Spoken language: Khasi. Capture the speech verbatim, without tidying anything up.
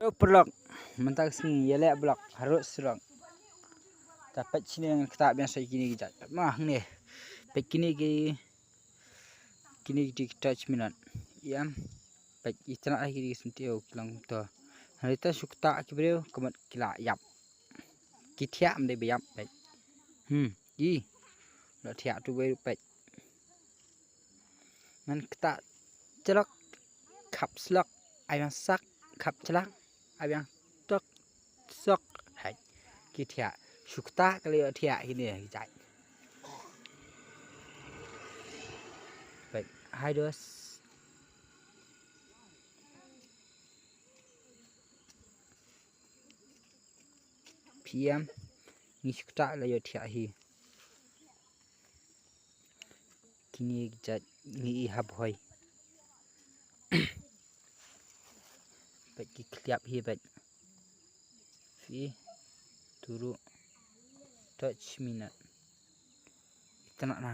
Yo paralok, mynta ka sngi ïaleh vlog harud surok. Ta peit shane ngan ktah biang sa kine ki jait. Ma hangne. Peit kine ki, kine ki touch me not. Ïa. Peit itynnat ha kine ki syntiew ki long to. Hangne ta shu ktah ki briew ka mut ki la ïap. Ki thiah ym dei ba ïap peit. Hmm, i. La thiah tu wei peit. Ngan ktah chlok, khap slok, ai biang sak, khap chlak, ai biang tok, sok. Hai. Ki thiah. Shu ktah ka la ïoh thiah kine ki jait. Peit. Hai dos. P M. Ngi shu ktah la ïoh thiah hi. Kine ki jait ngi i hap hoi. Peit ki khliap hi peit. Phi turu touch me not. Itynnat na.